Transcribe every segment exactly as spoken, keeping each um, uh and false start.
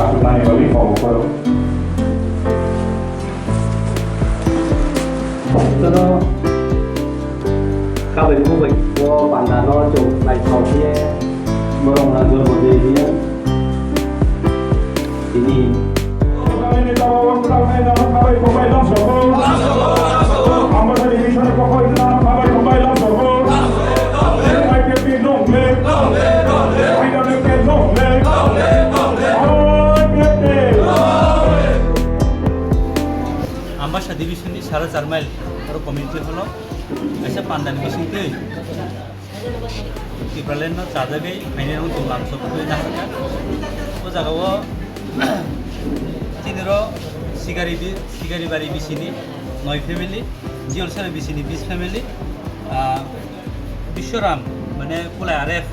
Nai bagwi kok phoro. Jotono kabai kubai o panda no chwng naithok khe borok rang jorbo de hiya. Tini. Ambassa division ni sara char mile oro community hall o kaisa panda ni bisingtwi Tipraland no chajagwi phainai rok chwng lamsok twi naharkha. O jaga o chini ro Sigari bi-, Sigari bari bisini noi family, Jiolsana bisini bis family, ah, Biswaram mane Kulai R F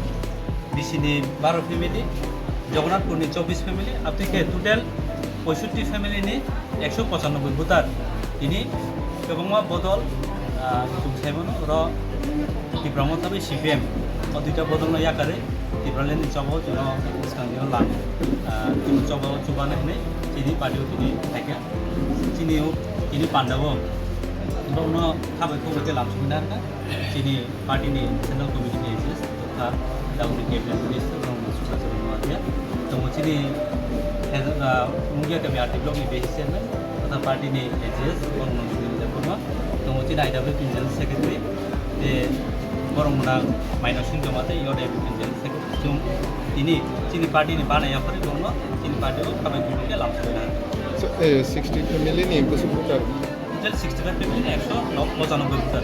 bisini baro family, Jagannathpur ni chobbish family, abtwi khe total poisotti family ni ekso pochanoboi voter. Tini kwbangma bodol, ah, chwng sai mano, oro Tipra Motha bai C P M o duita bodol no yakarwi Tipraland ni choba o chwngno bwskang dino lang, ah, chwng choba o chubana hinwi chini party o tini phaikha. Chini o, tini panda o borokno khabai khoboi khe lamsogwi narwkha. Chini party ni central committee ni A G S tokha, Daudi cabinet minister borok no Subhas Chandra Noatia. Tongo chini, ah, Mungia kami R D block ni B C chairman tokha, party ni A G S borok no Sunil Debbarma. Tongo chini I W P general secretary, tei borok no Maino Singh Joma tei U D P general secretary. Chwng tini chini party ni bana yaphari borok no chini party o khabai khoboi khe lamsogwi narwkha. So, eh, sixty family ni bwswk voter? Total sixty five family ni ekso pochanoboi voter.